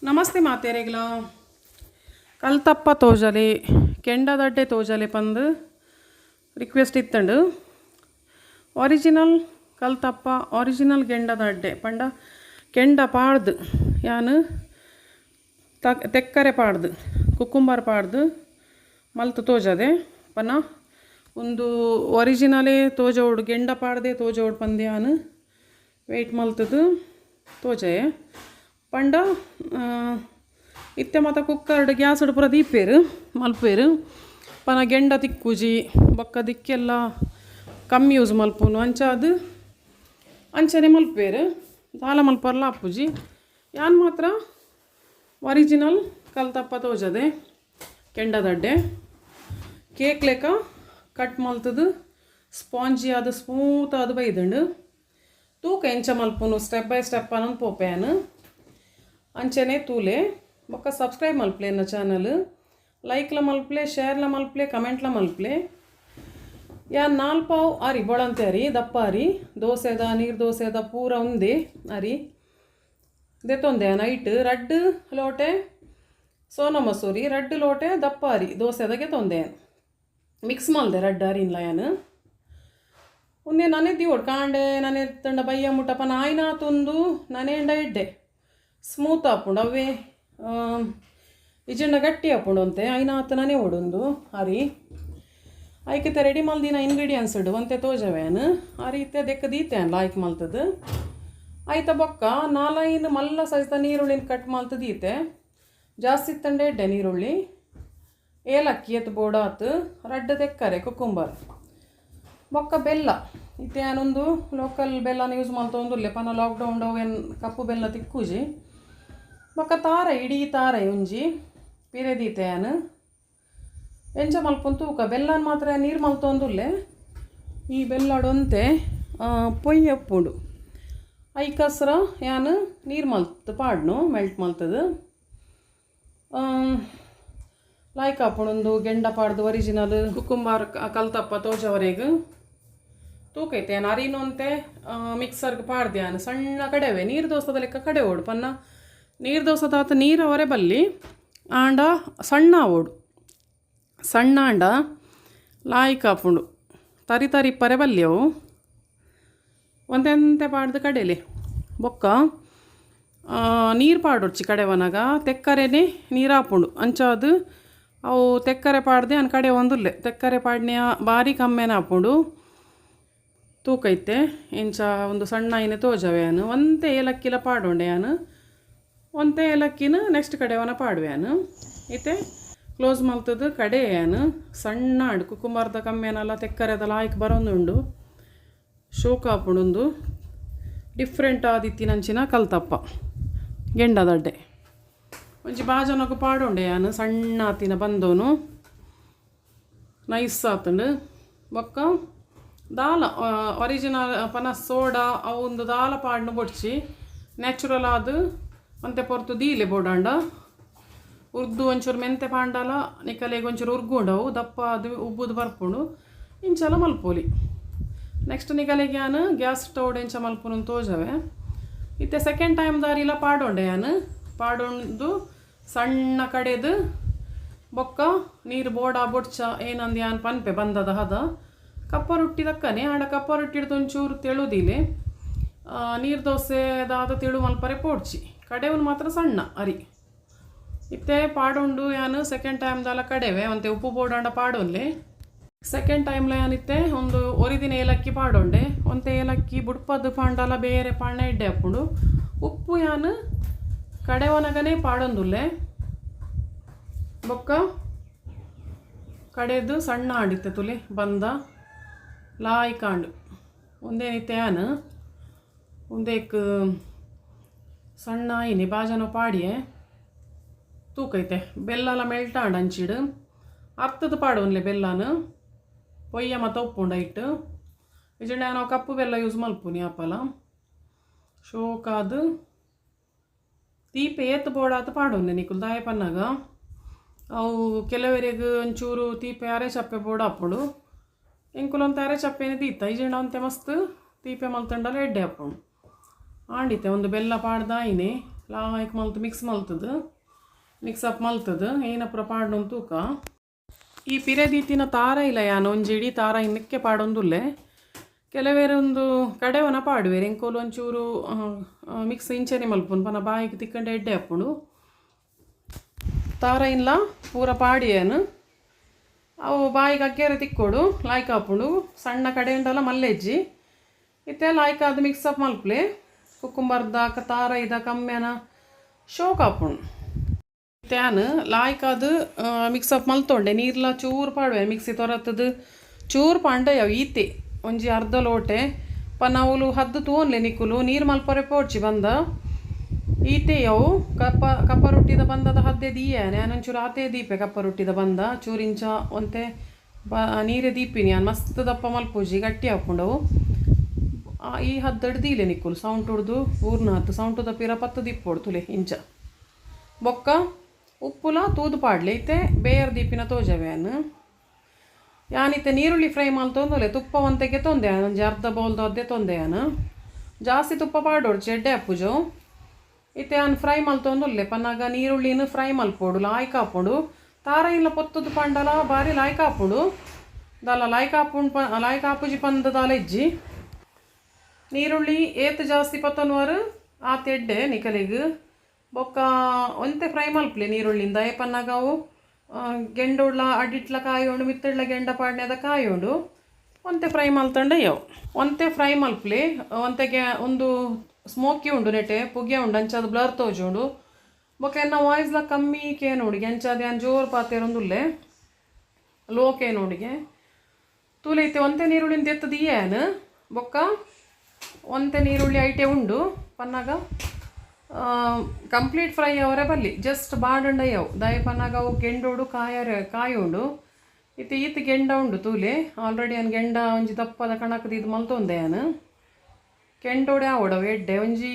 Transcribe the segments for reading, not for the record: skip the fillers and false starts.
ನಮಸ್ತೆ ಮಾತೆರೆಗ್ಲ. ಕಲ್ತಪ್ಪ ತೋಜಲೆ, ಕೆಂಡದಡ್ಡೆ ತೋಜಲೆ ಪಂದ್ request ಇತ್ತಂಡು. Original ಕಲ್ತಪ್ಪ, original ಗೆಂಡದಡ್ಡೆ ಪಂಡ ಕೆಂಡ ಪಾಡ್ದು, ಯಾನ್ ತೆಕ್ಕರೆ ಪಾಡ್ದು, ಕುಕ್ಕುಂಬರ್ ಪಾಡ್ದು ಮಲ್ತ್ ತೋಜದೆ. ಪನ ಉಂದು ಒರಿಜಿನಲೇ ತೋಜೋಡು, ಗೆಂಡ ಪಾಡ್ದೆ ತೋಜೋಡು ಪಂದ್ ಯಾನ್ ವೆಯ್ಟ್ ಮಲ್ತದು ತೋಜಯೆ. ಪಂಡ ಇತ್ತೆ ಮಾತ ಕುಕ್ಕರ್ಡ್, ಗ್ಯಾಸ್ಡ್ ಪೂರ ದೀಪೆರ್, ಮಲ್ಪುವೆರ್. ಪನ ಗೆಂಡ ತಿಕ್ಕುಜಿ, ಬೊಕ್ಕ ದಿಕ್ಕೆಲ್ಲ ಕಮ್ಮಿ ಯೂಸ್ ಮಲ್ಪುನು. ಅಂಚಾದ್ ಅಂಚನೆ ಮಲ್ಪುವೆರ್, ದಾಲ ಮಲ್ಪರ್ಲ ಆಪುಜಿ. ಯಾನ್ ಮಾತ್ರ ಒರಿಜಿನಲ್ ಕಲ್ತಪ್ಪ ತೋಜದೆ. ಕೆಂಡದಡ್ಡೆ ಕೇಕ್ ಲೆಕ್ಕ ಕಟ್ ಮಲ್ತದು, ಸ್ಪಾಂಜಿ ಆದ್, ಸ್ಮೂತ್ ಆದ್ ಬೈದುಂಡು. ತೂಕ ಎಂಚ ಮಲ್ಪುನು, ಸ್ಟೆಪ್ ಬೈ ಸ್ಟೆಪ್ ಪನೊಂದು ಪೋಪೆ ಯಾನ್. ಅಂಚನೆ ತೂಲೆ, ಬೊಕ್ಕ ಸಬ್ಸ್ಕ್ರೈಬ್ ಮಲ್ಪಲೆ ಎನ್ನ ಚಾನಲ್. ಲೈಕ್ಲ ಮಲ್ಪಲೆ, ಶೇರ್ಲ ಮಲ್ಪಲೆ, ಕಮೆಂಟ್ಲ ಮಲ್ಪಲೆ. ಯಾನ್ ನಾಲ್ ಪಾವು ಅರಿ, ಬೊಳಂತೆ ಅರಿ, ದಪ್ಪ ಅರಿ, ದೋಸೆದ, ನೀರು ದೋಸೆದ ಪೂರ ಒಂದೇ ಅರಿ ದೆತ್ತೊಂದೆ. ನೈಟ್ ರಡ್ಡ್ ಲೋಟೆ ಸೋನಾ ಮಸೂರಿ, ರಡ್ಡ್ ಲೋಟೆ ದಪ್ಪ ಅರಿ ದೋಸೆದ ಗೆತೊಂದೆ. ಮಿಕ್ಸ್ ಮಲ್ದೆ ರಡ್ಡ್ ಅರಿನ್ಲ ಯಾನ್. ಉಂದೆ ನನೆ ದಿವೊಡು ಕಾಂಡೆ ನನೆ ತಂಡ ಬಯ್ಯ ಮುಟ್ಟಪ್ಪ ನಾಯಿನಾತೊಂದು ನನೆಂಡ ಎಡ್ಡೆ ಸ್ಮೂತ್ ಆಪುಂಡು ಅವೇ. ಇಜ್ಜಿಂಡ ಗಟ್ಟಿ ಆಪುಂಡು ಅಂತೆ. ಐನಾತ್ ನನೆ ಓಡುಂದು ಅರಿ. ಐಕಿತ ರೆಡಿ ಮಲ್ದಿನ ಇಂಗ್ರೀಡಿಯೆಂಟ್ಸ್ ಒಂತೆ ತೋಜವೆ ಯಾನ್. ಆ ರೀತಿ ದೆಕ್ಕ ದೀತೆ ಲಾಯ್ಕ್ ಮಲ್ತದು. ಐತ ಬೊಕ್ಕ ನಾಲೈನ್ ಮಲ್ಲ ಸೈಜ್ದ ನೀರುಳ್ಳಿನ ಕಟ್ ಮಲ್ತು ದೀತೆ. ಜಾಸ್ತಿ ಇತ್ತಂಡೆ ಎಡ್ಡೆ ನೀರುಳ್ಳಿ. ಏಲಕ್ಕಿ ಎತ್ ಬೋಡಾತ್, ರಡ್ಡ್ ತೆಕ್ಕರೆ, ಕುಕ್ಕುಂಬರ್, ಬೊಕ್ಕ ಬೆಲ್ಲ. ಇತ್ತೆ ಯಾನೊಂದು ಲೋಕಲ್ ಬೆಲ್ಲನ ಯೂಸ್ ಮಲ್ತೊಂದುಲ್ಲೆ, ಪನ ಲಾಕ್ಡೌನ್ ಅವೇನು ಕಪ್ಪು ಬೆಲ್ಲ ತಿಕ್ಕುಜಿ. ಬೊಕ್ಕ ತಾರೈ, ಇಡೀ ತಾರೈ ಒಂಜಿ ಪಿರೆ ದೀತೆ ಯಾನ್. ಎಂಚ ಮಲ್ಪುನು ತೂಕ. ಬೆಲ್ಲನ ಮಾತ್ರ ನೀರು ಮಲ್ತೊಂದುಲ್ಲೆ. ಈ ಬೆಲ್ಲಡೊಂತೆ ಪೊಯ್ಯೆ ಉಪ್ಪುಂಡು. ಐಕಸ್ರ ಯಾನ್ ನೀರು ಮಲ್ತ್ ಪಾಡ್ನು, ಮೆಲ್ಟ್ ಮಲ್ತದು. ಲಾಯ್ಕ್ ಆಪುಂಡು ಗೆಂಡ ಪಾಡ್ದು ಒರಿಜಿನಲ್ ಕುಕ್ಕುಂಬಾರ್ ಕಲ್ತಪ್ಪ ತೋಜವರೆಗ್. ತೂಕೈತೆ ಯಾನ್ ಅರಿನೊಂತೆ ಮಿಕ್ಸರ್ಗೆ ಪಾಡ್ದೆ ಯಾನ್. ಸಣ್ಣ ಕಡೆವೆ, ನೀರು ದೋಸದ ಲೆಕ್ಕ ಕಡೆ ಓಡು. ಪನ್ನ ನೀರು ದೋಸದಾತ ನೀರು ಅವರೆ ಬಲ್ಲಿ, ಆಂಡ ಸಣ್ಣ ಆವೋಡು. ಸಣ್ಣ ಆಂಡ ಲಾಯ್ಕ್ ಆಪುಂಡು, ತರಿ ತರಿ ಇಪ್ಪರೆ ಬಲ್ಲಿ ಅವು. ಒಂತೆಂತೆ ಪಾಡ್ದು ಕಡೆಲೆ. ಬೊಕ್ಕ ನೀರು ಪಾಡೊಡ್ಚಿ ಕಡೆವನಗ, ತೆಕ್ಕರೆನೆ ನೀರು ಆಪುಂಡು. ಅಂಚಾದ್ ಅವು ತೆಕ್ಕರೆ ಪಾಡ್ದೆ ಅನ್ ಕಡೆ ಒಂದುಲ್ಲೆ. ತೆಕ್ಕರೆ ಪಾಡ್ನೆಯ ಬಾರಿ ಕಮ್ಮೆನ ಆಪುಂಡು. ತೂಕೈತೆ ಇಂಚ ಒಂದು ಸಣ್ಣ ಐನೆ ತೋಜವೆ ಯಾನ್. ಒಂತೆ ಏಲಕ್ಕಿಲ ಪಾಡೊಂಡೆ ಯಾನ್. ಒಂತೆ ಏಲಕ್ಕಿನ ನೆಕ್ಸ್ಟ್ ಕಡೆವನ ಪಾಡುವೆ ಯಾನ್. ಇತ್ತೆ ಕ್ಲೋಸ್ ಮಲ್ತದು ಕಡೆ ಯಾನ್. ಸಣ್ಣ ಆಂಡ್, ಕುಕ್ಕುಂಬರ್ದ ಕಮ್ಮೆನಲ ತೆಕ್ಕರೆದ ಲಾಯ್ಕ್ ಬರೊಂದುಂಡು. ಶೋಕ್ ಆಪುಂಡು. ಡಿಫ್ರೆಂಟ್ ಆದಿತ್ತಿನಂಚಿನ ಕಲ್ತಪ್ಪ ಗೆಂಡದಡ್ಡೆ. ಒಂಜಿ ಬಾಜನೊಗು ಪಾಡೊಂಡೆ ಯಾನ್. ಸಣ್ಣ ಆತಿನ ಬಂದೋನು ನೈಸ್ ಆತುಂಡು. ಬೊಕ್ಕ ದಾಲ ಒರಿಜಿನಲ್ ಪನ ಸೋಡಾ ಅವು ಒಂದು ದಾಲ ಪಾಡ್ನು ಬೊಡ್ಚಿ. ನ್ಯಾಚುರಲ್ ಆದ್ ಒಂತೆ ಪೊರ್ತು ದೀಲೆ ಬೋಡಾಂಡ. ಉರ್ದು ಒಂಚೂರು ಮೆಂತೆ ಪಾಂಡಲ ನಿಕಲೆಗ್ ಒಂಚೂರು ಉರ್ಗುಂಡು, ಅವು ದಪ್ಪ ಅದು ಉಬ್ಬುದು ಬರ್ಪುಂಡು. ಇಂಚಲ ಮಲ್ಪೊಲಿ. ನೆಕ್ಸ್ಟ್ ನಿಕಲೆಗ್ ಯಾನ್ ಗ್ಯಾಸ್ ಸ್ಟವ್ ಎಂಚ ಮಲ್ಪುನು ತೋಜವೆ. ಇತ್ತೆ ಸೆಕೆಂಡ್ ಟೈಮ್ ದಾರಿಲ ಪಾಡೊಂಡೆ ಯಾನ್. ಪಾಡೊಂದು ಸಣ್ಣ ಕಡೆದು, ಬೊಕ್ಕ ನೀರು ಬೋಡ ಬೊಡ್ಚ ಏನಂದು ಯಾನ್ ಪನ್ಪೆ ಬಂದದ ಹದ. ಕಪ್ಪ ರೊಟ್ಟಿ ದಕ್ಕನೆ, ಆಂಡ ಕಪ್ಪ ರೊಟ್ಟಿಡ್ದು ಒಂಚೂರು ತೆಳುದಿಲೆ. ನೀರು ದೋಸೆ ದಾದ ತೆಳು ಮಲ್ಪರೆ ಪೋಡ್ಚಿ. ಕಡೆವನು ಮಾತ್ರ ಸಣ್ಣ ಅರಿ. ಇತ್ತೆ ಪಾಡೊಂಡು ಯಾನ್ ಸೆಕೆಂಡ್ ಟೈಮ್ ದಾಲ ಕಡೆವೆ. ಒಂತೆ ಉಪ್ಪು ಬೋಡಾಂಡ ಪಾಡೊನ್ಲೆ. ಸೆಕೆಂಡ್ ಟೈಮ್ಲ ಯಾನಿತ್ತೆ ಒಂದು ಒರಿದಿನ ಏಲಕ್ಕಿ ಪಾಡೊಂಡೆ. ಒಂತೆ ಏಲಕ್ಕಿ ಬುಡ್ಪದು ಪಾಂಡಲ ಬೇರೆ ಪಾಂಡ ಎಡ್ಡೆ ಆಪುಂಡು. ಉಪ್ಪು ಯಾನ್ ಕಡೆವನಗನೇ ಪಾಡೊಂದುಲ್ಲೆ. ಬೊಕ್ಕ ಕಡೆದು ಸಣ್ಣ ಆಂಡಿತ್ತೆ ತುಲೆ ಬಂದ ಲಾಯ್ಕಾಂಡು. ಒಂದೇನಿತ್ತೆ ಯಾನ್ ಉಂದೆಕ್ ಸಣ್ಣ ಆಯಿನಿ ಬಾಜನೊ ಪಾಡಿಯೆ. ತೂಕೈತೆ ಬೆಲ್ಲಲ ಮೆಲ್ಟ್ ಆಂಡ್ ಅಂಚಿಡ್. ಅರ್ತದ ಪಾಡೊನ್ಲೆ ಬೆಲ್ಲನ, ಪೊಯ್ಯ ಮತ ಉಪ್ಪುಂಡು ಐಟ್. ಇಜ್ಜಿಂಡ ನಾವು ಕಪ್ಪು ಬೆಲ್ಲ ಯೂಸ್ ಮಲ್ಪುನಿ ಆಪಲ. ಶೋಕಾದ್ ತೀಪೆ ಏತ್ ಬೋಡಾತ್ ಪಾಡೊನ್ಲೆ ನಿಕುಲು. ದಾಯೆ ಪನ್ನಗ ಅವು ಕೆಲವರೆಗ್ ಒಂಚೂರು ತೀಪೆ ಅರೆ ಚಪ್ಪೆ ಬೋಡಾಪುಂಡು. ಎಂಕುಲು ಒಂತೆ ಅರೆ ಚಪ್ಪೆನೆ ದೀತ. ಇಜ್ಜಿಂಡ ಒಂತೆ ಮಸ್ತ್ ತೀಪೆ ಮಲ್ತಂಡಲ ಎಡ್ಡೆ ಆಪುಂಡು. ಆಂಡಿತ್ತೆ ಒಂದು ಬೆಲ್ಲ ಪಾಡ್ದಾಯಿನಿ. ಲಾಯ್ಕ್ ಮಲ್ತು ಮಿಕ್ಸ್ ಮಲ್ತದು, ಮಿಕ್ಸ್ ಅಪ್ ಮಲ್ತದು. ಏನ ಪೂರ ಪಾಡ್ನೊಂದು ತೂಕ. ಈ ಪಿರೆ ದೀತಿನ ತಾರ ಇಲ್ಲ ಯಾನ್ ಒಂಜಿ ಇಡೀ ತಾರ ಇನ್ನಕ್ಕೆ ಪಾಡೊಂದುಲ್ಲೆ. ಕೆಲವೇರು ಒಂದು ಕಡೆವನ ಪಾಡುವೆರ್, ಎಂಕೋಲು ಒಂಚೂರು ಮಿಕ್ಸ್ ಇಂಚನೆ ಮಲ್ಪುನು ಪನ ಬಾಯಿಗೆ ತಿಕ್ಕಂಡೆ ಎಡ್ಡೆ ಆಪುಂಡು. ತಾರ ಇನ್ಲ ಪೂರ ಪಾಡಿಯನು, ಅವು ಬಾಯಿಗೆ ಅಗ್ಗೇರೆ ತಿಕ್ಕೋಡು, ಲಾಯ್ಕ್ ಆಪುಂಡು. ಸಣ್ಣ ಕಡೆ ಉಂಡಲ್ಲ ಮಲ್ಲೆಜ್ಜಿ. ಇತ್ತೆ ಲಾಯ್ಕ್ ಅದು ಮಿಕ್ಸ್ ಅಪ್ ಮಲ್ಪಲೆ. ಕುಕ್ಕುಂಬರ್ದ ತಾರ ಇದ ಕಮ್ಮೆನ ಶೋಕ್ ಆಪುಂಡು. ತ್ಯಾನ್ ಲಾಯ್ಕ್ ಅದು ಮಿಕ್ಸ್ ಅಪ್ ಮಲ್ತೊಂಡೆ. ನೀರ್ಲ ಚೂರು ಪಾಡುವೆ, ಮಿಕ್ಸಿ ತೊರತ್ತದು ಚೂರು ಪಾಂಡ ಅವು ಈತೆ ಒಂಜಿ ಅರ್ಧ ಲೋಟೆ ಪನವುಲು ಹದ್ದು ತೂವೊನ್ಲೆ. ನಿಕುಲು ನೀರು ಮಲ್ಪರೆ ಪೋಡ್ಚಿ ಬಂದ ಈತೆ. ಅವು ಕಪ್ಪ ಕಪ್ಪ ರೊಟ್ಟಿದ ಬಂದದ ಹದ್ದೆ ದೀಯಾನೆ. ಯಾನ್ ಒಂಚೂರು ಆತೇ ದೀಪೆ. ಕಪ್ಪ ರೊಟ್ಟಿದ ಬಂದ ಚೂರು ಇಂಚ ಒಂತೆ ಬ ನೀರೇ ದೀಪಿನಿ ಯಾನ್. ಮಸ್ತ್ ದಪ್ಪ ಮಲ್ಪೂಜಿ, ಗಟ್ಟಿ ಆಪುಂಡವು. ಈ ಹದ್ದಡ್ ದೀಲೆ ನಿಕ್ಕುಲು ಸೌಂಟ್ ಹೊಡ್ದು ಊರ್ನಾತ್ ಸೌಂಟುದ ಪಿರ ಪತ್ತು ದಿಪ್ಪೊಡು ತುಲೆ ಇಂಚ. ಬೊಕ್ಕ ಉಪ್ಪುಲ ತೂದು ಪಾಡ್ಲೆ. ಇತ್ತೆ ಬೇಯರ್ ದೀಪಿನ ತೋಜವೆ ಯಾನ್. ಯಾನಿತ್ತೆ ನೀರುಳ್ಳಿ ಫ್ರೈ ಮಲ್ತೊಂದುಲ್ಲೆ. ತುಪ್ಪ ಒಂತೆಗೆ ತೊಂದೆ, ಒಂಜಿ ಅರ್ಧ ಬೌಲ್ದ ಅದ್ದೆ ತೊಂದೆ ಯಾನ್. ಜಾಸ್ತಿ ತುಪ್ಪ ಪಾಡೋಡ್ಚಿ, ಎಡ್ಡೆ ಅಪ್ಪುಜು. ಇತ್ತೆ ಯಾನ್ ಫ್ರೈ ಮಲ್ತೊಂದುಲ್ಲೆ. ಪನ್ನಗ ನೀರುಳ್ಳಿನ ಫ್ರೈ ಮಲ್ಪೊಡು, ಲಾಯ್ಕ್ ಆಪುಂಡು. ತಾರ ಇಲ್ಲ ಪೊತ್ತುದು ಪಂಡಲ ಬಾರಿ ಲಾಯ್ಕ್ ಆಪುಂಡು. ದಾಲ ಲಾಯ್ಕ್ ಆಪುಂಡು ಪ ಲಾಯ್ಕ್ ಆಪುಜಿ ಪಂದ್ ದಾಲ ಇಜ್ಜಿ. ನೀರುಳ್ಳಿ ಏತ್ ಜಾಸ್ತಿ ಪತ್ತೊನ್ವಾರು ಆತ್ ಎಡ್ಡೆ ನಿಕಲಿಗ್. ಬೊಕ್ಕ ಒಂತೆ ಫ್ರೈ ಮಲ್ಪಲೆ ನೀರುಳ್ಳಿಂದ ಪನ್ನಾಗ ಅವು ಗೆಂಡೋಡ್ಲ ಅಡಿಟ್ಲ ಕಾಯಿ ಉಂಡು, ಮಿತ್ತಡ್ಲ ಗೆಂಡ ಪಾಡ್ನೆದ ಕಾಯಿ ಉಂಡು. ಒಂತೆ ಫ್ರೈ ಮಲ್ತಂಡ ಯವು. ಒಂತೆ ಫ್ರೈ ಮಲ್ಪಲೆ. ಒಂತೆಗೆ ಒಂದು ಸ್ಮೋಕಿ ಉಂಡು, ನೆಟೆ ಪುಗೆ ಉಂಡು, ಅಂಚಾದ ಬ್ಲರ್ ತೋಜುಂಡು. ಬೊಕ್ಕ ಎನ್ನ ವಾಯ್ಸ್ಲ ಕಮ್ಮಿ ಕೇನುಡಿಗೆ, ಅಂಚಾದ ಯಾನ್ ಜೋರು ಪಾತೆರೊಂದುಲ್ಲೆ, ಲೋ ಕೇನುಡಿಗೆ ತೂಲೆ. ಇತ್ತೆ ಒಂತೆ ನೀರುಳ್ಳಿನ ದೆತ್ತದ ಯಾನ್. ಬೊಕ್ಕ ಒಂತೆ ನೀರುಳ್ಳಿ ಐಟೆ ಉಂಡು. ಪನ್ನಾಗ ಕಂಪ್ಲೀಟ್ ಫ್ರೈ ಅವರೆ ಬಲ್ಲಿ, ಜಸ್ಟ್ ಬಾಡಂಡ ಯವು. ದಾಯ ಪನ್ನಾಗ ಅವು ಗೆಂಡೋಡು ಕಾಯರೆ ಕಾಯಿ ಉಂಡು. ಇತ್ತೆ ಈತ್ ಗೆಂಡ ಉಂಡು ತೂಲೆ. ಆಲ್ರೆಡಿ ಯಾನ್ ಗೆಂಡ ಒಂಜಿ ದಪ್ಪದ ಕಣಕ್ ಇದು ಮಲ್ತೊಂದೆ ಯಾನ್. ಕೆಂಡೋಡೆ ಆವೊಡವು ಎಡ್ಡೆ. ಒಂಜಿ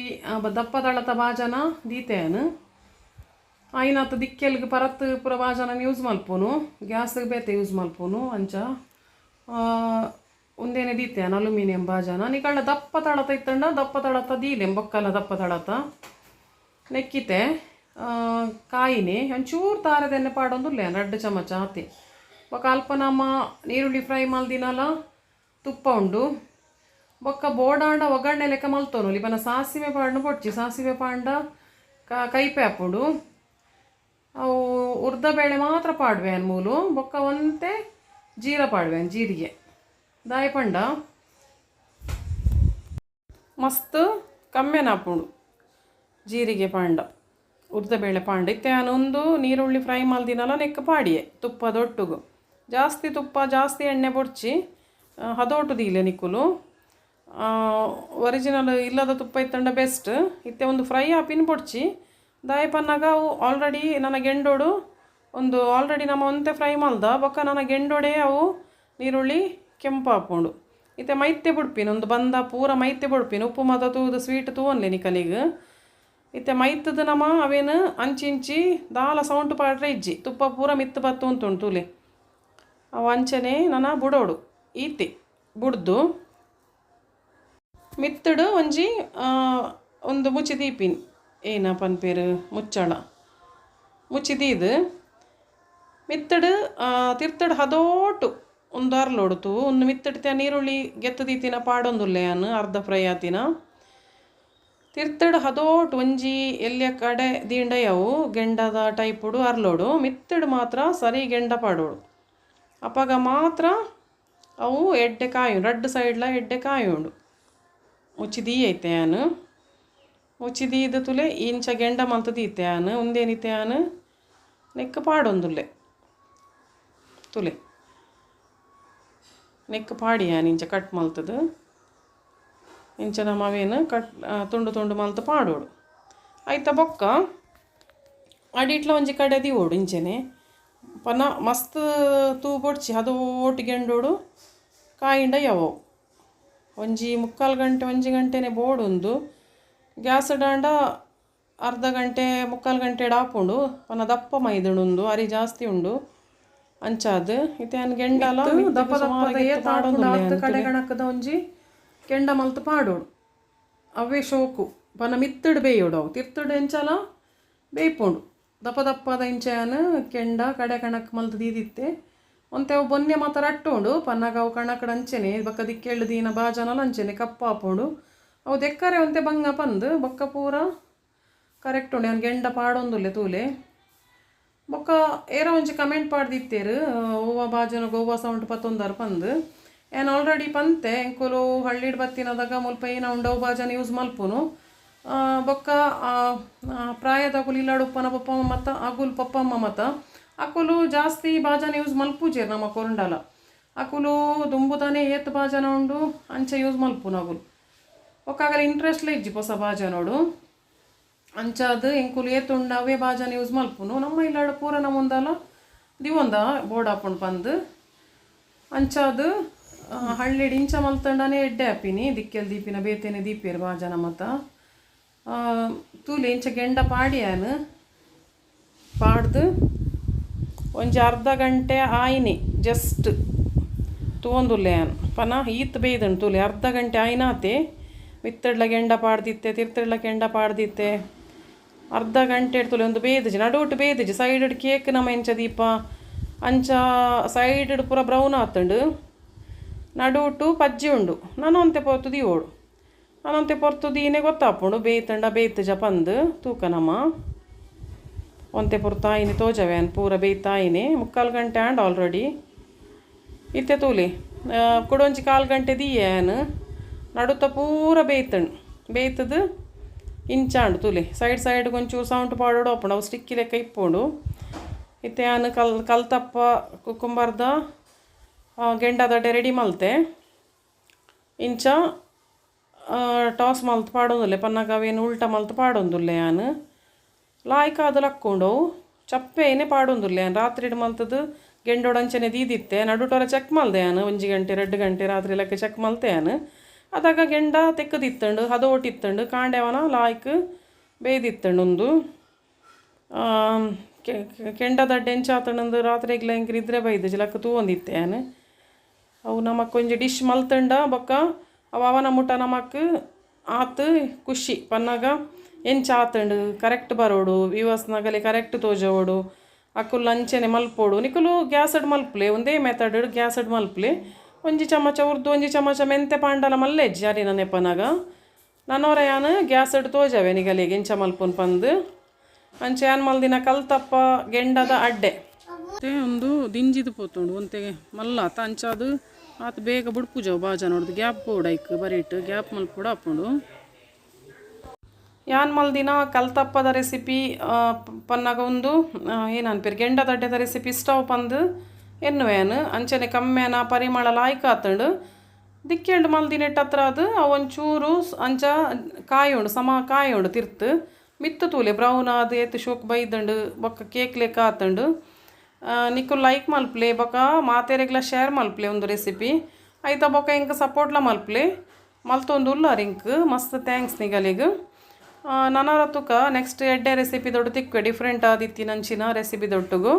ದಪ್ಪ ದಳತ ಬಾಜನ ದೀತೆ ಯಾನ್. ಆಯಿನಾತ್ ದಿಕ್ಕೆಲ್ಗ್ ಪರತ್ ಪೂರ ಬಾಜನ ಯೂಸ್ ಮಲ್ಪುನು, ಗ್ಯಾಸ್ಗ್ ಬೇತೆ ಯೂಸ್ ಮಲ್ಪುನು. ಅಂಚ ಉಂದೇನೆ ದೀತೆ ಯಾನ್, ಅಲ್ಯೂಮಿನಿಯಂ ಬಾಜನ. ನಿಕಲ್ಡ ದಪ್ಪ ತಳತ ಇತ್ತಂಡ ದಪ್ಪ ತಳತ ದೀಲೆ, ಬೊಕ್ಕಲ ದಪ್ಪ ತಳತ. ನೆಕ್ಕಿತೆ ಕಾಯಿನಿ ಒಂಚೂರು ತಾರದೆಣ್ಣೆ ಪಾಡೊಂದುಲ್ಲೆ, ರಡ್ಡ್ ಚಮಚ ಆತೆ. ಬೊಕ್ಕ ಅಲ್ಪ ನಮ್ಮ ನೀರುಳ್ಳಿ ಫ್ರೈ ಮಲ್ದಿನಲ ತುಪ್ಪ ಉಂಡು. ಬೊಕ್ಕ ಬೋಡಾಂಡ ಒಗ್ಗರಣೆ ಲೆಕ್ಕ ಮಲ್ತೊನೊಲಿ. ಪನ ಸಾಸಿವೆ ಪಾಡ್ನು ಪೊಡ್ಚಿ, ಸಾಸಿವೆ ಪಾಂಡ ಕೈಪೆ ಆಪುಂಡು ಅವು. ಉರ್ದ ಬೇಳೆ ಮಾತ್ರ ಪಾಡ್ವೆ ಯಾನ್ ಮೂಲು. ಬೊಕ್ಕ ಒಂತೆ ಜೀರ ಪಾಡ್ವೆ, ಜೀರಿಗೆ. ದಾಯ ಪಂಡ ಮಸ್ತ್ ಕಮ್ಮೆನ ಆಪುಂಡು ಜೀರಿಗೆ ಪಾಂಡ, ಉರ್ದ ಬೇಳೆ ಪಾಂಡ. ಇತ್ತೆ ಯಾನ್ ಒಂದು ನೀರುಳ್ಳಿ ಫ್ರೈ ಮಲ್ದಿನಲ ನೆಕ್ ಪಾಡಿಯೆ ತುಪ್ಪದೊಟ್ಟುಗು. ಜಾಸ್ತಿ ತುಪ್ಪ, ಜಾಸ್ತಿ ಎಣ್ಣೆ ಬೊಡ್ಚಿ, ಹದೋಟು ದೀಲೆ ನಿಕುಲು. ಒರಿಜಿನಲ್ ಇಲ್ಲದ ತುಪ್ಪ ಇತ್ತಂಡ ಬೆಸ್ಟ್. ಇತ್ತೆ ಒಂದು ಫ್ರೈ ಆಪಿನ ಬೊಡ್ಚಿ. ದಾಯ ಪನ್ನಾಗ ಅವು ಆಲ್ರೆಡಿ ನನ್ನ ಗೆಂಡೋಡು ಒಂದು ಆಲ್ರೆಡಿ ನಮ್ಮ ಒಂತೆ ಫ್ರೈ ಮಲ್ದ ಬೊಕ್ಕ ನನ್ನ ಗೆಂಡೋಡೆ ಅವು ನೀರುಳ್ಳಿ ಕೆಂಪು ಆಪುಂಡು. ಇತ್ತೆ ಮೈತೆ ಬುಡ್ಪಿನ ಒಂದು ಬಂದ ಪೂರ ಮೈತೆ ಬುಡ್ಪಿನ. ಉಪ್ಪು ಮಾತ ತೂದು ಸ್ವೀಟ್ ತೂವೊನ್ಲೆ ನಿಕಲಿಗ್. ಇತ್ತೆ ಮೈತದ ನಮ ಅವೇನು ಅಂಚಿಂಚಿ ದಾಲ ಸೌಂಟು ಪಾಡ್ರೆ ಇಜ್ಜಿ. ತುಪ್ಪ ಪೂರ ಮಿತ್ತು ಬತ್ತು ಉಂಟು ತೂಲೆ. ಅವು ಅಂಚನೆ ನನ ಬುಡೋಡು. ಈತೆ ಬುಡ್ದು ಮಿತ್ತುಡು ಒಂಜಿ ಒಂದು ಮುಚ್ಚಿ ದೀಪಿನಿ, ಏನ ಪನ್ಪೇರು, ಮುಚ್ಚಳ ಮುಚ್ಚಿ ದೀದು ಮಿತ್ತಡು ತಿರ್ತಡು ಹದೋಟು ಒಂದು ಅರ್ಲೊಡ್ತು. ಒಂದು ಮಿತ್ತಡ್ತೆ ನೀರುಳ್ಳಿ ಗೆತ್ತು ದೀತಿನ ಪಾಡೊಂದುಲ್ಲೆ ಯಾನ್ ಅರ್ಧ ಫ್ರೈ ಆತಿನ. ತಿರ್ತಡು ಹದೋಟು ಒಂಜಿ ಎಲ್ಯ ಕಡೆ ದೀಂಡ ಅವು ಗೆಂಡದ ಟೈಪುಡು ಅರ್ಲೋಡು. ಮಿತ್ತಡು ಮಾತ್ರ ಸರಿ ಗೆಂಡ ಪಾಡೋಡು. ಅಪಗ ಮಾತ್ರ ಅವು ಎಡ್ಡೆ ಕಾಯು, ರಡ್ಡ್ ಸೈಡ್ಲ ಎಡ್ಡೆ ಕಾಯುಂಡು. ಮುಚ್ಚಿ ದೀಯೈತೆ ಯಾನ್. ಮುಚ್ಚಿ ದೀದ ತುಲೆ, ಇಂಚ ಗೆಂಡ ಮಲ್ತ್ ದೀತೆ ಯಾನ್. ಉಂದೇನಿತ್ತೆ ಯಾನ್ ನೆಕ್ ಪಾಡೊಂದುಲ್ಲೆ ತುಲೆ. ನೆಕ್ ಪಾಡಿ ಯಾನ್ ಇಂಚ ಕಟ್ ಮಲ್ತದು. ಇಂಚ ನಮ ಅವೇನು ಕಟ್ ತುಂಡು ತುಂಡು ಮಲ್ತ್ ಪಾಡೋಡು. ಐತ ಬೊಕ್ಕ ಅಡಿಟ್ಲ ಒಂಜಿ ಕಡೆ ದೀವೊಡು ಇಂಚೆನೆ. ಪನ ಮಸ್ತ್ ತೂ ಬೊಡ್ಚಿ, ಹದೋಟು ಗೆಂಡೋಡು ಕಾಯಿಂಡ ಯಾವವು. ಒಂಜಿ ಮುಕ್ಕಾಲು ಗಂಟೆ, ಒಂಜಿ ಗಂಟೆನೆ ಬೋಡುಂದು. ಗ್ಯಾಸ್ ಡಾಂಡ ಅರ್ಧ ಗಂಟೆ, ಮುಕ್ಕಾಲು ಗಂಟೆ ಆಪುಂಡು. ಪನ ದಪ್ಪ ಮೈದುಂಡು, ಅರಿ ಜಾಸ್ತಿ ಉಂಡು. ಅಂಚಾದ್ ಇತ್ತೆ ಯಾನ್ ಗೆಂಡಲ ದಪ್ಪ ದಪ್ಪ ಕಡೆ ಗಣಕದ ಒಂಜಿ ಕೆಂಡ ಮಲ್ತ್ ಪಾಡೋಡು. ಅವೇ ಶೋಕು. ಪನ ಮಿತ್ತುಡು ಬೇಯೋಡು ಅವು ತಿರ್ತುಡು ಎಂಚಲ ಬೇಯ್ಪುಂಡು ದಪ್ಪ ದಪ್ಪದ ಇಂಚೆನ್ ಕೆಂಡ ಕಡೆ ಕಣಕ್ ಮಲ್ತ್ ದೀದಿತ್ತೆ ಒಂತೆ ಅವು ಬೊನ್ನೆ ಮಾತ ರಟ್ಟುಂಡು ಪನ್ನಗ ಅವು ಕಣಕಡ್ ಅಂಚೆನೆ ಬೊಕ್ಕ ದಿಕ್ಕೆಲ್ಡ್ ದೀನ ಬಾಜನಲ ಅಂಚೆನೆ ಕಪ್ಪಾಪುಂಡು ಅವು ದೆಕ್ಕರೆ ಒಂತೆ ಬಂಗ ಪಂದ್ ಬೊಕ್ಕ ಪೂರ ಕರೆಕ್ಟ್ ಉಂಡು ಯಾನ್ ಗೆಂಡ ಪಾಡೊಂದುಲ್ಲೆ ತೂಲೆ ಬೊಕ್ಕ ಏರ ಒಂಜಿ ಕಮೆಂಟ್ ಪಾಡ್ದಿತ್ತೆರ್ ಒವ್ವ ಬಾಜನ ಗೋವಾ ಸೌಂಡ್ ಪತ್ತೊಂದಾರ್ ಪಂದ್ ಯಾನ್ ಆಲ್ರೆಡಿ ಪಂತೆ ಎಂಕುಲು ಹಳ್ಳಿಡ್ ಬತ್ತಿನದಾಗ ಮುಲ್ಪ ಏನ ಉಂಡು ಅವು ಬಾಜನ ಯೂಸ್ ಮಲ್ಪುನು ಬೊಕ್ಕ ಪ್ರಾಯದಕುಲು ಇಲ್ಲಡ್ ಉಪ್ಪುನ ಪಪ್ಪ ಮತ್ತ ಅಗುಲ್ ಪಪ್ಪಮ್ಮ ಮತ ಅಕುಲು ಜಾಸ್ತಿ ಬಾಜನ ಯೂಸ್ ಮಲ್ಪುಜೆರ್ ನಮ ಕೊರುಂಡಲ ಅಕುಲು ದುಂಬುದಾನೆ ಏತ್ ಬಾಜನ ಉಂಡು ಅಂಚ ಯೂಸ್ ಮಲ್ಪುನು ಅಗುಲು ಬೊಕ್ಕ ಅಗಲ ಇಂಟ್ರೆಸ್ಟ್ಲ ಇಜ್ಜಿ ಪೊಸ ಬಾಜನೋಡು ಅಂಚಾದ್ ಎಂಕುಲು ಏತ್ ಉಂಡು ಅವೇ ಬಾಜನ ಯೂಸ್ ಮಲ್ಪುನು ನಮ್ಮ ಇಲ್ಲಡ್ ಪೂರ ನಮುಂದಲ ದಿವೊಂದ ಬೋಡಾಪುಂಡು ಪಂದ್ ಅಂಚಾದ್ ಹಳ್ಳಿಡ್ ಇಂಚ ಮಲ್ತಂಡನೆ ಎಡ್ಡೆ ಆಪಿನಿ ದಿಕ್ಕೆಲ್ ದೀಪಿನ ಬೇತೆನೆ ದೀಪೆರ್ ಬಾಜನ ಮತ ತೂಲೆ ಇಂಚ ಗೆಂಡ ಪಾಡಿಯಾನ್ ಪಾಡ್ದು ಒಂಜಿ ಅರ್ಧ ಗಂಟೆ ಆಯಿನಿ ಜಸ್ಟ್ ತೂವೊಂದುಲ್ಲೆ ಯಾನ್ ಪನ ಈತ್ ಬೇಯ್ದುಂಡು ತೂಲೆ ಅರ್ಧ ಗಂಟೆ ಆಯಿನಾತೆ ಮಿತ್ತಡ್ಲ ಗೆಂಡ ಪಾಡ್ದಿತ್ತೆ ತಿರ್ತಡ್ಲ ಕೆಂಡ ಪಾಡ್ದಿತ್ತೆ ಅರ್ಧ ಗಂಟೆ ತೂಲೆ ಒಂದು ಬೇಯ್ದಿಜಿ ನಡುಟು ಬೇಯ್ದಿಜಿ ಸೈಡ್ ಕೇಕ್ ನಮ ಎಂಚ ದೀಪ ಅಂಚ ಸೈಡ್ ಪೂರ ಬ್ರೌನ್ ಆತುಂಡು ನಡುಟು ಪಜ್ಜಿ ಉಂಡು ನನ ಒಂತೆ ಪೊರ್ತು ದೀವೊಡು ನನ ಒಂತೆ ಪೊರ್ತು ದೀನೆ ಗೊತ್ತಾಪುಂಡು ಬೇಯ್ತುಂಡ ಬೇಯ್ತುಜ ಪಂದ್ ತೂಕ ನಮ ಒಂತೆ ಪೊರ್ತು ಆಯಿನಿ ತೋಜವೆ ಯಾನ್ ಪೂರ ಬೇಯ್ತಾಯಿನಿ ಮುಕ್ಕಾಲು ಗಂಟೆ ಆಂಡ್ ಆಲ್ರೆಡಿ ಇತ್ತೆ ತೂಲೆ ಕುಡೊಂಜಿ ಕಾಲು ಗಂಟೆ ದೀಯೆ ಯಾನ್ ನಡುತ ಪೂರ ಬೇಯ್ತುಂಡು ಬೇಯ್ತದು ಇಂಚಾಂಡು ತೂಲೆ ಸೈಡ್ ಸೈಡ್ ಒಂಚೂರು ಸೌಂಟ್ ಪಾಡೋಡು ಆಪುಂಡು ಅವು ಸ್ಟಿಕ್ಕಿ ಲೆಕ್ಕ ಇಪ್ಪುಂಡು ಇತ್ತೆ ಯಾನ್ ಕಲ್ತಪ್ಪ ಕುಕುಂಬರ್ದ ಗೆಂಡದಡ್ಡೆ ರೆಡಿ ಮಲ್ತೆ ಇಂಚ ಟಾಸ್ ಮಲ್ತ್ ಪಾಡೊಂದುಲ್ಲೆ ಪನ್ನಗ ಅವೇನು ಉಲ್ಟ ಮಲ್ತ್ ಪಾಡೊಂದುಲ್ಲೆ ಯಾನ್ ಲಾಯ್ಕ್ ಆದ್ ಲಕ್ಕೊಂಡು ಚಪ್ಪೆ ಏನೆ ಪಾಡೊಂದುಲ್ಲೆ ಯಾನ್ ರಾತ್ರಿಡ್ ಮಲ್ತದು ಗೆಂಡೋಡು ಅಂಚನೆ ದೀದಿತ್ತೆ ನಡುಟೊರ ಚೆಕ್ ಮಲ್ದೆ ಯಾನ್ 1 ಗಂಟೆ 2 ಗಂಟೆ ರಾತ್ರಿ ಲೆಕ್ಕ ಚೆಕ್ ಮಲ್ತೆ ಯಾನ್ ಅದಾಗ ಗೆಂಡ ತೆಕ್ಕದಿತ್ತುಂಡು ಹದೋಟಿತ್ತುಂಡು ಕಾಂಡೆವನ ಲಾಯ್ಕ್ ಬೇಯ್ದಿತ್ತುಂಡು ಉಂದು ಕೆಂಡದಡ್ಡೆ ಎಂಚ ಆತುಂಡು ರಾತ್ರೆಗ್ಲ ಎಂಕ್ ನಿದ್ರೆ ಬೈದಿಜಿ ಲಕ್ಕ ತೂವೊಂದಿತ್ತೆ ಯಾನ್ ಅವು ನಮಕ್ ಒಂಜಿ ಡಿಶ್ ಮಲ್ತುಂಡ ಬೊಕ್ಕ ಅವು ಅವನ ಮುಟ ನಮಕ್ ಆತ್ ಖುಷಿ ಪನ್ನಗ ಎಂಚ ಆತುಂಡು ಕರೆಕ್ಟ್ ಬರೋಡು ವ್ಯೂವರ್ಸ್ನಗಲೆ ಕರೆಕ್ಟ್ ತೋಜವೋಡು ಅಕುಲು ಅಂಚನೆ ಮಲ್ಪೊಡು ನಿಕುಲು ಗ್ಯಾಸ್ಡ್ ಮಲ್ಪುಲೆ ಒಂದೇ ಮೆಥಡ್ ಗ್ಯಾಸ್ಡ್ ಮಲ್ಪುಲೆ ಒಂಜಿ ಚಮಚ ಉರ್ದು ಒಂಜಿ ಚಮಚ ಮೆಂತೆ ಪಾಂಡಲ ಮಲ್ಲೆಜ್ಜಿ ಅರಿನ ನೆಪನಾಗ ನನೊರ ಯಾನ್ ಗ್ಯಾಸ್ಡ್ ತೋಜವೆ ನಿಗಲಿಗೆ ಎಂಚ ಮಲ್ಪುನ್ ಪಂದ್ ಅಂಚ ಯಾನ್ ಮಲ್ದಿನ ಕಲ್ತಪ್ಪ ಗೆಂಡದ ಅಡ್ಡೆ ಒಂದು ದಿಂಜಿದು ಪೋತುಂಡು ಒಂತೆ ಮಲ್ಲ ಅಂಚಾದ್ ಆತ್ ಬೇಗ ಬುಡ್ಪುಜವು ಬಾಜನ ನೋಡ್ದು ಗ್ಯಾಪ್ ಬೋಡು ಐಕ್ ಬರಿಟ್ ಗ್ಯಾಪ್ ಮಲ್ಪೊಡು ಆಪುಂಡು ಯಾನ್ ಮಲ್ದಿನ ಕಲ್ತಪ್ಪದ ರೆಸಿಪಿ ಪನ್ನಗ ಉಂದು ಏನನ್ಪೆರ್ ಗೆಂಡದ ಅಡ್ಡೆದ ರೆಸಿಪಿ ಇಷ್ಟ ಪಂದ್ ಎನ್ನುವೆ ಅಂಚನೆ ಕಮ್ಮೆನ ಪರಿಮಳ ಲಾಯ್ಕ್ ಆತುಂಡು ದಿಕ್ಕೆಲ್ಡ್ ಮಲ್ದಿನೆಟ್ ಹತ್ರ ಅದು ಒಂಚೂರು ಅಂಚ ಕಾಯುಂಡು ಸಮ ಕಾಯುಂಡು ತಿರ್ತು ಮಿತ್ತು ತೂಲೆ ಬ್ರೌನ್ ಆದ್ ಏತ್ ಶೋಕ್ ಬೈದುಂಡು ಬೊಕ್ಕ ಕೇಕ್ ಲೆಕ್ಕ ಆತುಂಡು ನಿಕುಲು ಲೈಕ್ ಮಲ್ಪುಲೆ ಬೊಕ್ಕ ಮಾತೆರೆಗ್ಲ ಶೇರ್ ಮಲ್ಪುಲೆ ಒಂದು ರೆಸಿಪಿ ಐತ ಬೊಕ್ಕ ಎಂಕ್ ಸಪೋರ್ಟ್ಲ ಮಲ್ಪುಲೆ ಮಲ್ತೊಂದು ಉಲ್ಲಾರ್ ಎಂಕ್ ಮಸ್ತ್ thanks ನಿಗಲಿಗ್ ನನರ ತುಕ ನೆಕ್ಸ್ಟ್ ಎಡ್ಡೆ ರೆಸಿಪಿ ದೊಡ್ಡ ತಿಕ್ವೆ ಡಿಫ್ರೆಂಟ್ ಆದಿತ್ತಿನಂಚಿನ ರೆಸಿಪಿ ದೊಟ್ಟುಗು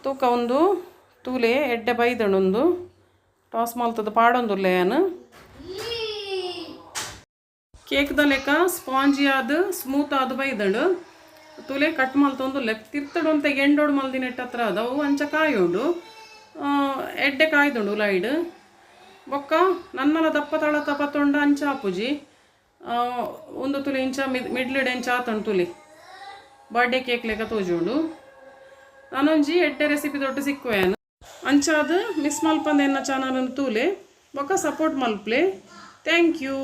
ತೂಕ ಒಂದು ತೂಲೆ ಎಡ್ಡೆ ಬೈದುಂಡು ಉಂದು ಟಾಸ್ ಮಲ್ತದ ಪಾಡೊಂದುಲ್ಲೆ ಯಾನ್ ಕೇಕ್ದ ಲೆಕ್ಕ ಸ್ಪಾಂಜಿ ಆದ್ ಸ್ಮೂತ್ ಆದ್ ಬೈದುಂಡು ತೂಲೆ ಕಟ್ ಮಲ್ತೊಂದುಲ್ಲೆ ತಿರ್ತುಡು ಒಂತೆ ಗೆಂಡೋಡು ಮಲ್ದಿನೆಟ್ ಹತ್ರ ಅವು ಅಂಚ ಕಾಯುಂಡು ಎಡ್ಡೆ ಕಾಯ್ದುಂಡು ಲೈಡ್ ಬೊಕ್ಕ ನನ್ನಲ ದಪ್ಪ ತಳತ ಪತ್ತೊಂಡ ಅಂಚ ಆಪುಜಿ ಒಂದು ತುಲೆ ಇಂಚ ಮಿಡ್ಲಿಡ್ ಎಂಚ ಆತುಂಡು ತುಲೆ ಬರ್ಡೇ ಕೇಕ್ ಲೆಕ್ಕ ತೋಜುಂಡು ನಾನೊಂಜಿ ಎಡ್ಡೆ ರೆಸಿಪಿ ದೊಡ್ಡ ಸಿಕ್ಕುವೆ ಅಂಚಾದ್ ಮಿಸ್ ಮಲ್ಪಂದೆ ಎನ್ನ ಚಾನಲ್ ತೂಲೆ ಬೊಕ್ಕ ಸಪೋರ್ಟ್ ಮಲ್ಪಲೆ thank you.